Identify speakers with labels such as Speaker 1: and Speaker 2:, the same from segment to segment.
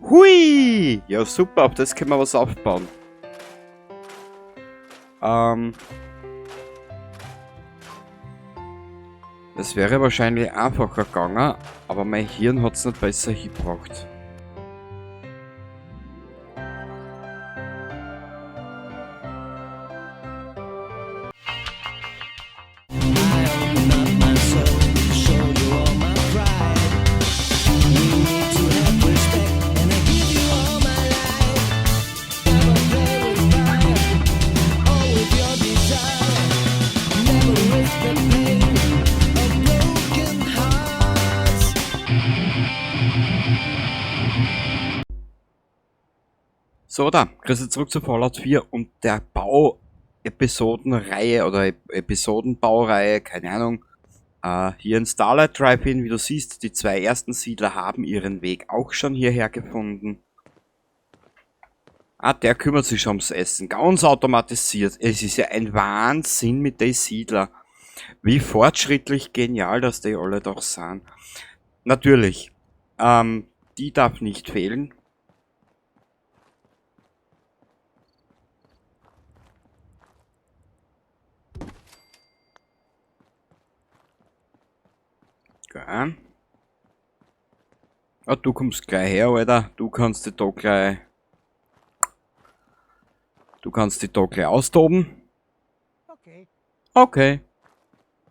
Speaker 1: Hui! Ja super, auf das können wir was aufbauen. Das wäre wahrscheinlich einfacher gegangen, aber mein Hirn hat's nicht besser hingebracht. So, da, grüße zurück zu Fallout 4 und der Bau-Episodenreihe oder Episodenbaureihe, keine Ahnung. Hier in Starlight Drive-In, wie du siehst, die zwei ersten Siedler haben ihren Weg auch schon hierher gefunden. Ah, der kümmert sich schon ums Essen, ganz automatisiert. Es ist ja ein Wahnsinn mit den Siedler. Wie fortschrittlich genial, dass die alle doch sind. Natürlich, die darf nicht fehlen. Okay. Ah, du kommst gleich her, Alter. Du kannst dich da gleich... Du kannst dich da gleich austoben.
Speaker 2: Okay.
Speaker 1: Okay.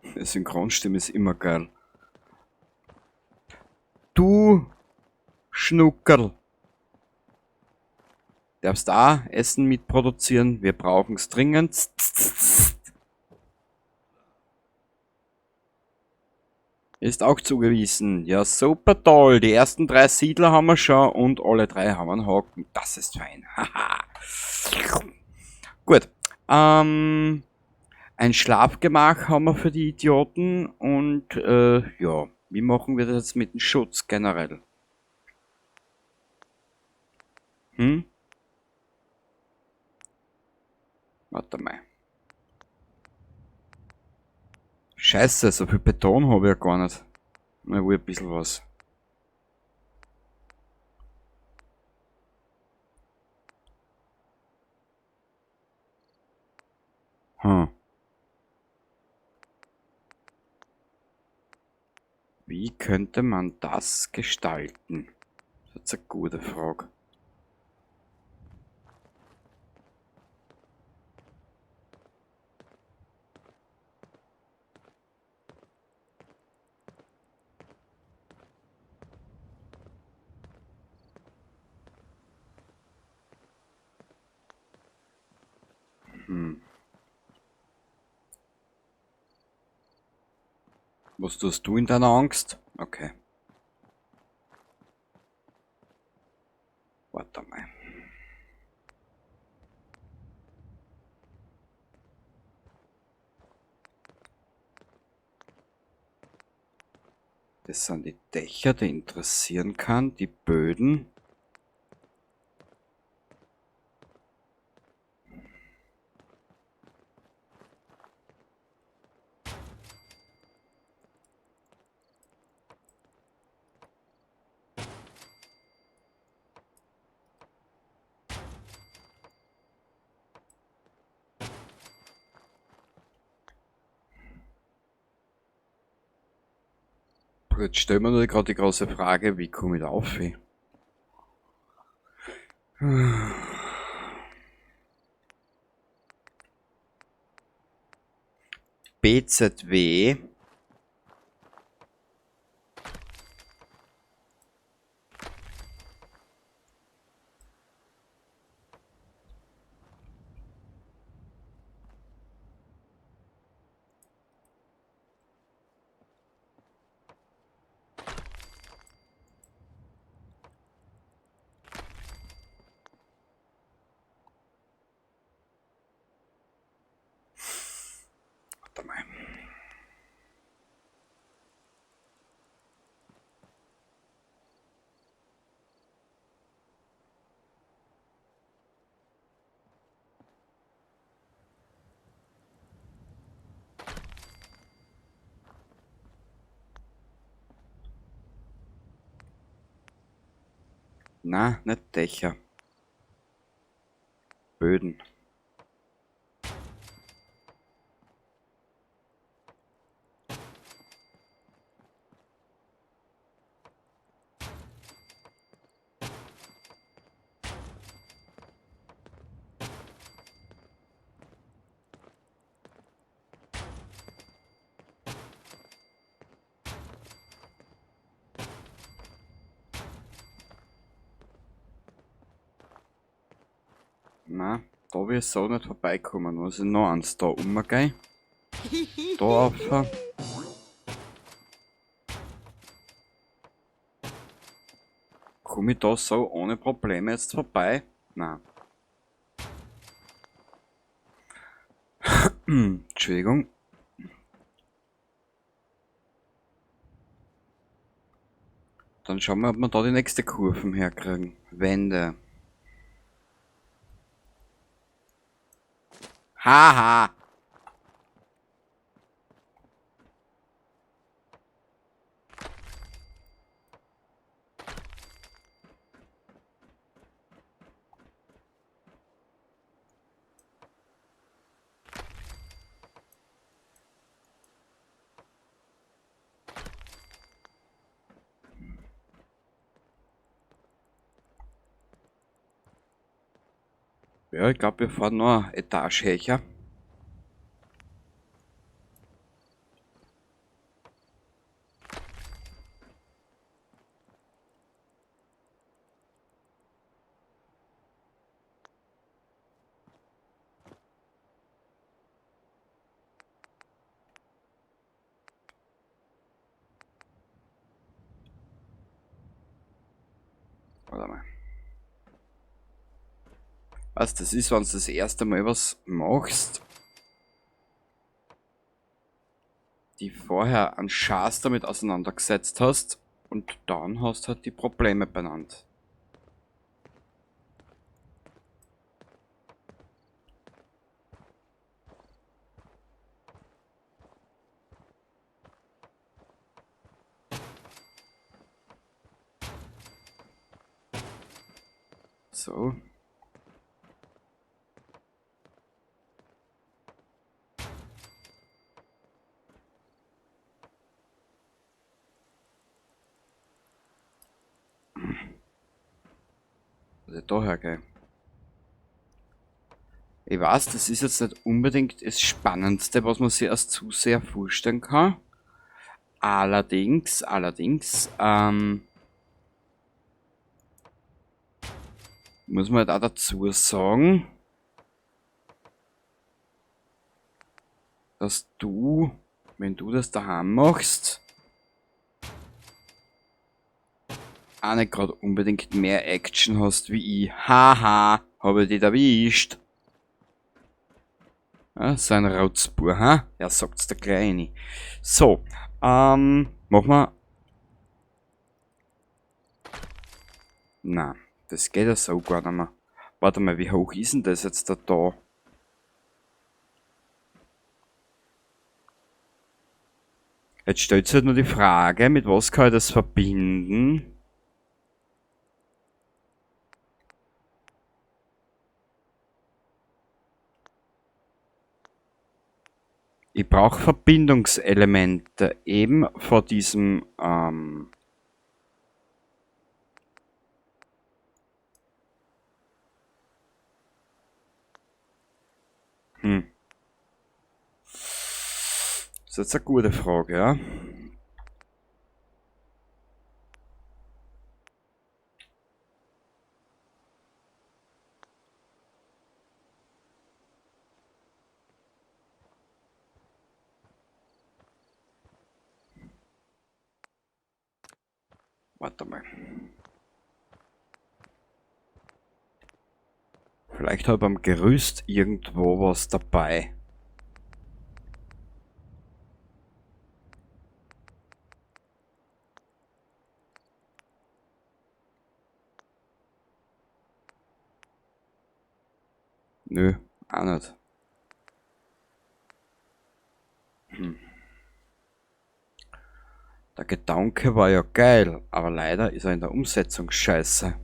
Speaker 1: Die Synchronstimme ist immer geil. Du Schnuckerl. Darfst da Essen mitproduzieren. Wir brauchen's dringend. Ist auch zugewiesen. Ja, super toll. Die ersten 3 Siedler haben wir schon und alle 3 haben einen Haken. Das ist fein. Haha. Gut. Ein Schlafgemach haben wir für die Idioten. Und ja, wie machen wir das jetzt mit dem Schutz generell? Hm? Warte mal. Scheiße, so viel Beton hab ich ja gar nicht. Na, ich will ein bisschen was. Wie könnte man das gestalten? Das ist eine gute Frage. Was tust du in deiner Angst? Okay. Warte mal. Das sind die Dächer, die interessieren kann, die Böden. Jetzt stellen wir nur gerade die große Frage, wie komme ich da auf? BZW. Na, nicht Dächer. Böden. Na, da will ich so nicht vorbeikommen. Muss ich noch eins da umgehen? Da rauf. Komme ich da so ohne Probleme jetzt vorbei? Nein. Entschuldigung. Dann schauen wir, ob wir da die nächste Kurve herkriegen. Wände. Haha. Ja, ich glaub, wir fahren noch eine Etage höher. Warte mal. Was das ist, wenn du das erste Mal was machst, die vorher einen Schatz damit auseinandergesetzt hast und dann hast halt die Probleme benannt. So. Daher, gell. Ich weiß, das ist jetzt nicht unbedingt das Spannendste, was man sich als Zuseher vorstellen kann. Allerdings, muss man halt auch dazu sagen, dass du, wenn du das daheim machst, auch nicht grad unbedingt mehr Action hast wie ich. Haha, hab ich dich erwischt. Ja, so ein Rotzbur, ha? Ja, sagt's der Kleine. So, machen wir. Na, das geht ja so gar nicht mehr. Warte mal, wie hoch ist denn das jetzt da? Jetzt stellt sich halt nur die Frage, mit was kann ich das verbinden? Ich brauche Verbindungselemente eben vor diesem Das ist jetzt eine gute Frage, ja. Warte mal. Vielleicht hab ich beim Gerüst irgendwo was dabei. Nö, auch nicht. Der Gedanke war ja geil, aber leider ist er in der Umsetzung scheiße.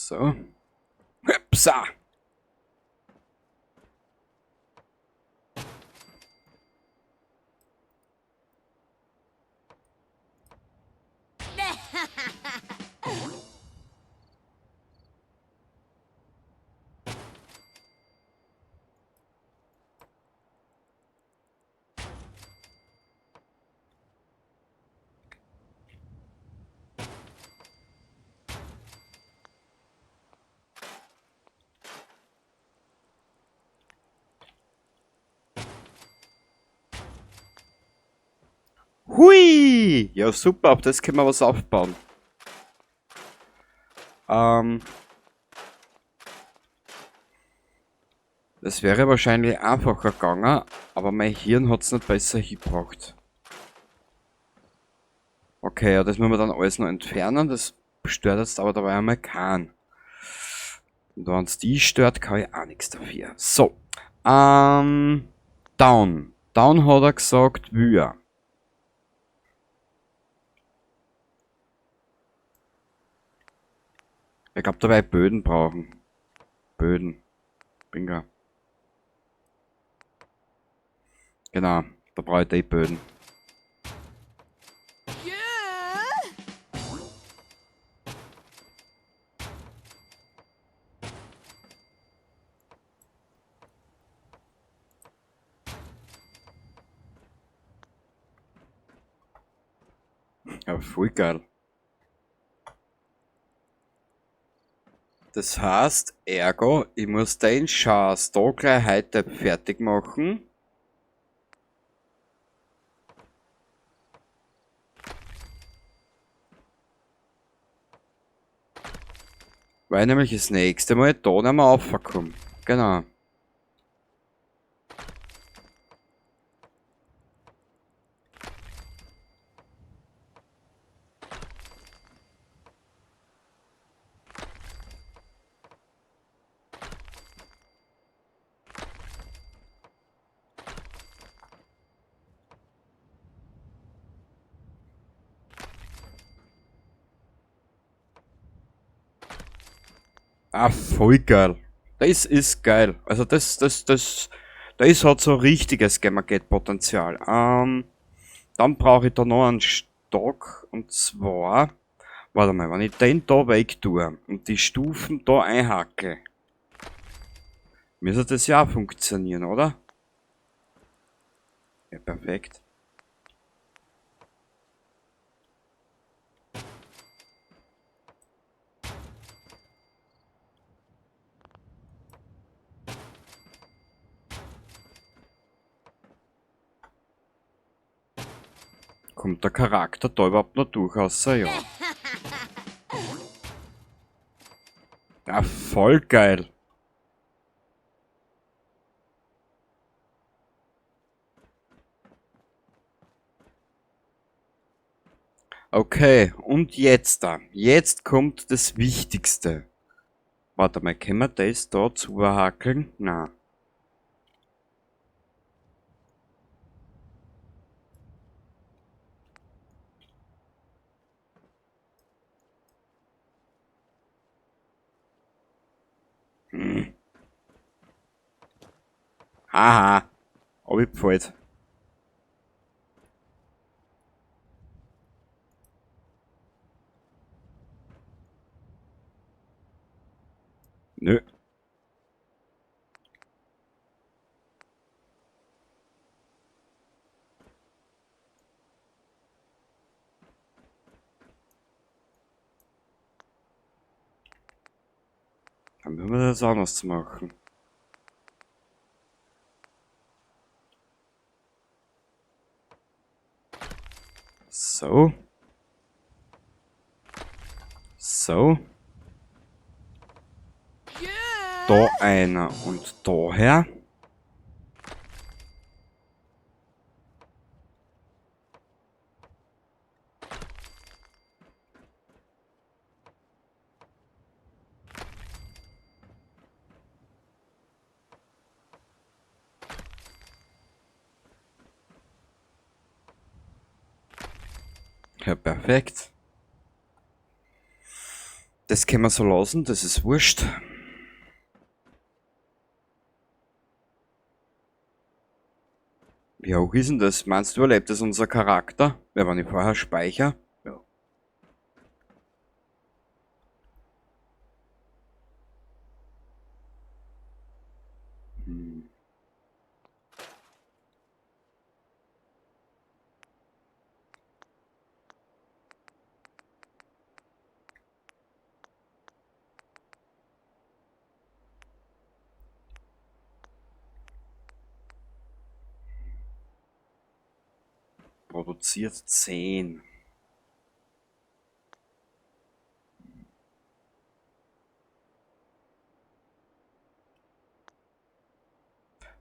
Speaker 1: So. Hüpsa! Hui! Ja super, auf das können wir was aufbauen. Das wäre wahrscheinlich einfacher gegangen, aber mein Hirn hat's nicht besser hingebracht. Okay, ja, das müssen wir dann alles noch entfernen. Das stört jetzt aber dabei einmal keinen. Und wenn's die stört, kann ich auch nichts dafür. So. Down. Down hat er gesagt, wir. Ich glaub, da werde ich Böden brauchen. Böden. Bingo. Genau, da brauche ich die Böden. Ja, voll geil. Das heißt, ergo, ich muss den Schatz da gleich heute fertig machen. Weil ich nämlich das nächste Mal da nicht mehr raufkomme. Genau. Ah, voll geil. Das ist geil. Also das hat so richtiges Gamergate-Potenzial. Dann brauche ich da noch einen Stock. Und zwar, warte mal, wenn ich den da weg tue und die Stufen da einhacke, müsste das ja auch funktionieren, oder? Ja, perfekt. Kommt der Charakter da überhaupt noch durch, außer ja. Ja, voll geil. Okay, und jetzt da. Jetzt kommt das Wichtigste. Warte mal, können wir das da zuhackeln? Na. Haha, hab ich gefällt. Nö. Dann müssen wir das anders machen. So. So. Da einer und daher. Ja, perfekt. Das können wir so lassen, das ist wurscht. Wie hoch ist denn das? Meinst du, überlebt das unser Charakter? Ja, wenn ich vorher speichere. Ja. Hm. Produziert 10.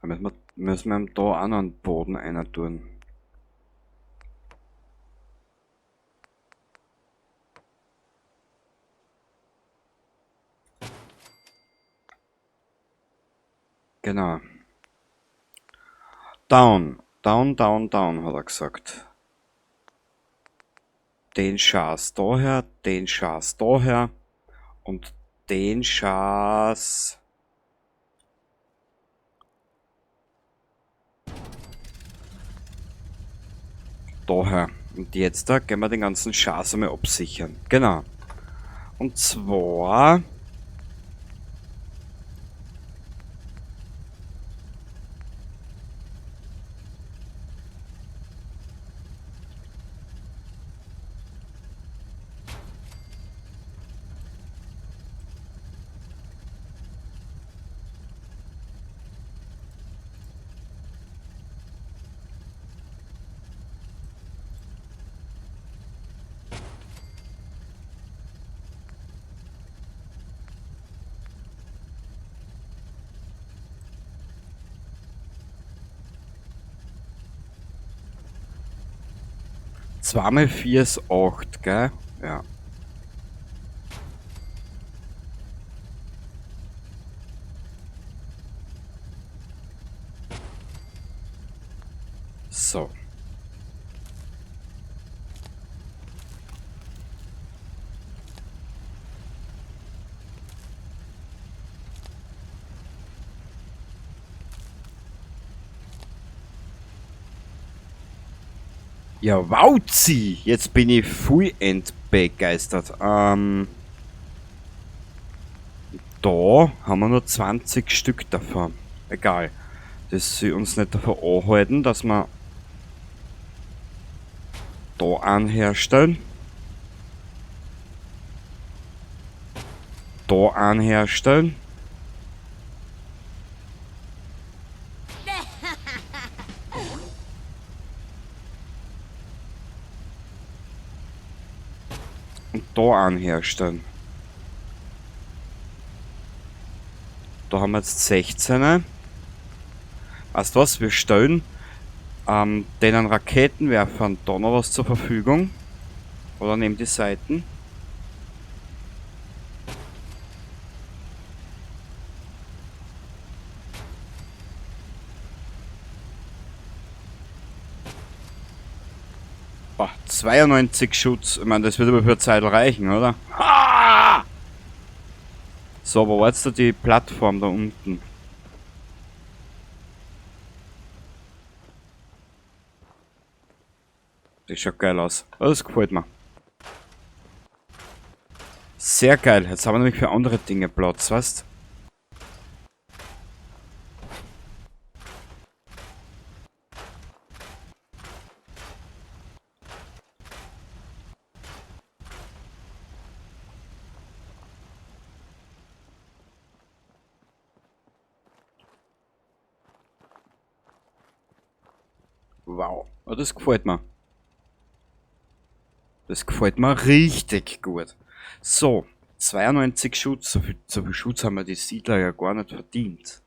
Speaker 1: Da müssen wir da auch noch einen Boden einer tun. Genau. Down. Down, down, down, hat er gesagt. Den Schaß daher, den Schaß daher und den Schaß daher. Und jetzt da gehen wir den ganzen Schaß einmal absichern. Genau. Und zwar 2 mal 4 ist 8, gell? Ja. So. Ja, wauzi! Jetzt bin ich voll entbegeistert. Da haben wir nur 20 Stück davon. Egal. Das soll uns nicht davon anhalten, dass wir da einen herstellen. Da einen herstellen. Und da einen herstellen. Da haben wir jetzt 16. Weißt du was? Wir stellen denen Raketenwerfern da noch was zur Verfügung. Oder nehmen die Seiten. Boah, 92 Schutz. Ich meine, das wird aber für eine Zeit reichen, oder? Ha! So, wo war jetzt da die Plattform da unten? Das schaut geil aus. Das gefällt mir. Sehr geil. Jetzt haben wir nämlich für andere Dinge Platz, weißt? Wow, oh, das gefällt mir. Das gefällt mir richtig gut. So, 92 Schutz. So viel Schutz haben wir die Siedler ja gar nicht verdient.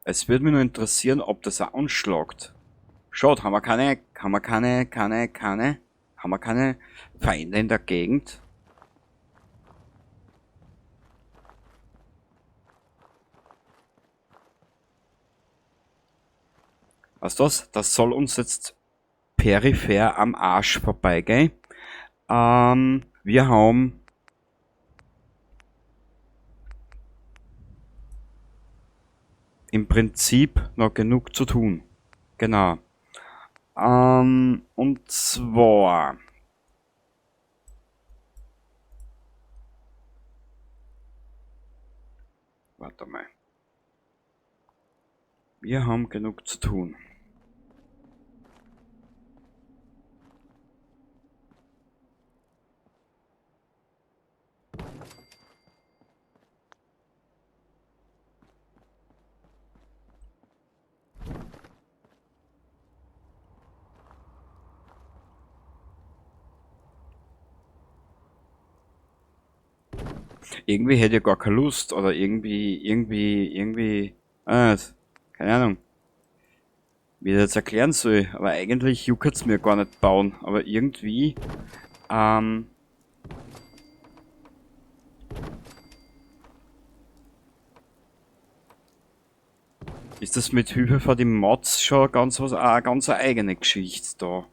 Speaker 1: Es würde mich nur interessieren, ob das auch anschlagt. Schaut, haben wir keine, haben wir keine, keine, keine, haben wir keine Feinde in der Gegend? Weißt du was? Das soll uns jetzt peripher am Arsch vorbeigehen. Wir haben im Prinzip noch genug zu tun. Genau. Und zwar warte mal. Wir haben genug zu tun. Irgendwie hätte ich gar keine Lust oder irgendwie, keine Ahnung, wie ich das jetzt erklären soll, aber eigentlich juckert's mir gar nicht bauen, aber irgendwie, ist das mit Hilfe von den Mods schon ganz was, eine ganz eigene Geschichte da.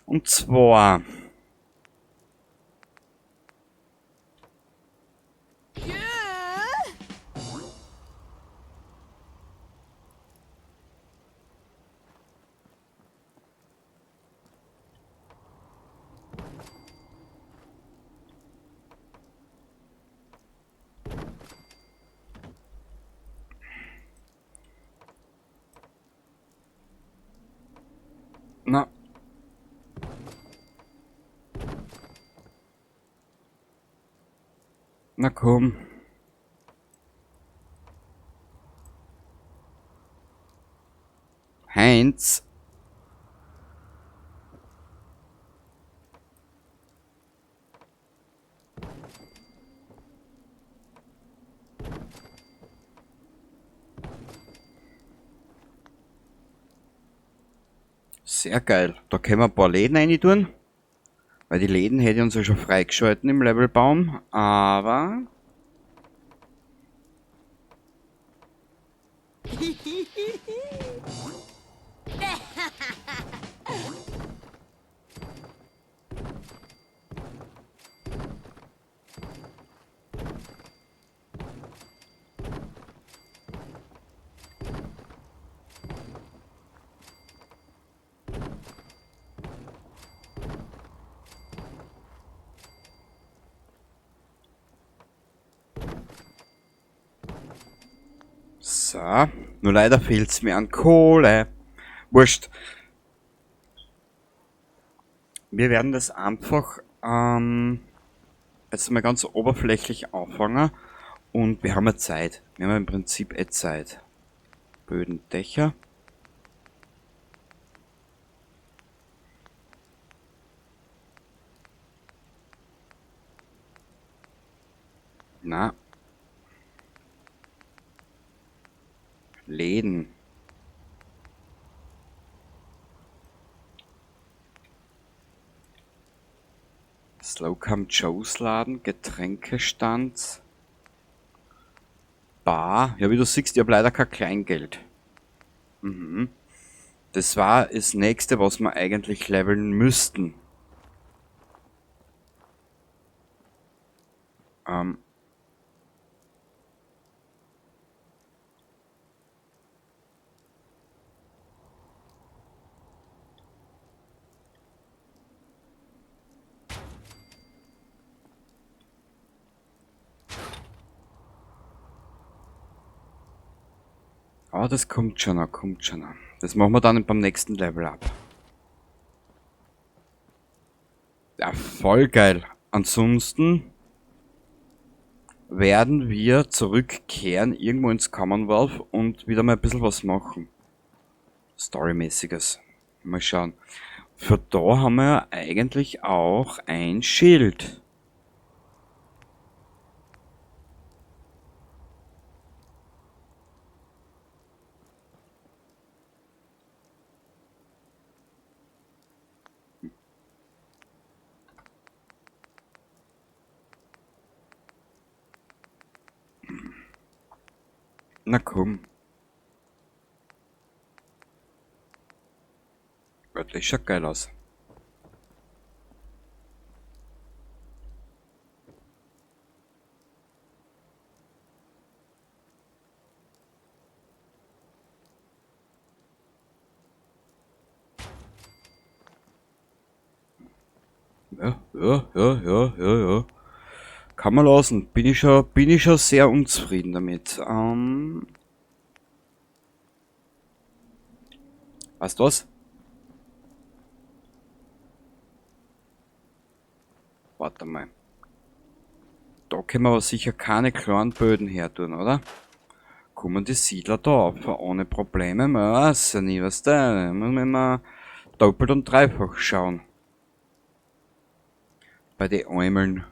Speaker 1: Und zwar Na. Na komm. Heinz. Sehr geil. Da können wir ein paar Läden rein tun. Weil die Läden hätte ich uns ja schon freigeschalten im Levelbaum. Aber so, nur leider fehlt's mir an Kohle. Wurscht. Wir werden das einfach jetzt mal ganz oberflächlich anfangen. Und wir haben ja Zeit. Wir haben ja im Prinzip eh Zeit. Böden, Dächer. Na. Läden. Slocum Joe's Laden, Getränkestand, Bar. Ja, wie du siehst, ich hab leider kein Kleingeld. Das war das nächste, was wir eigentlich leveln müssten. Aber das kommt schon noch, kommt schon noch. Das machen wir dann beim nächsten Level up. Ja, voll geil. Ansonsten werden wir zurückkehren irgendwo ins Commonwealth und wieder mal ein bisschen was machen. Storymäßiges. Mal schauen. Für da haben wir ja eigentlich auch ein Schild. Na komm. Gott, das schaut geil aus. Ja. Kann man lassen. Bin ich schon sehr unzufrieden damit. Weißt du was? Warte mal. Da können wir aber sicher keine kleinen Böden her tun, oder? Kommen die Siedler da auf, ohne Probleme? Man weiß ja nie, was da. Muss man immer doppelt und dreifach schauen. Bei den Äumeln.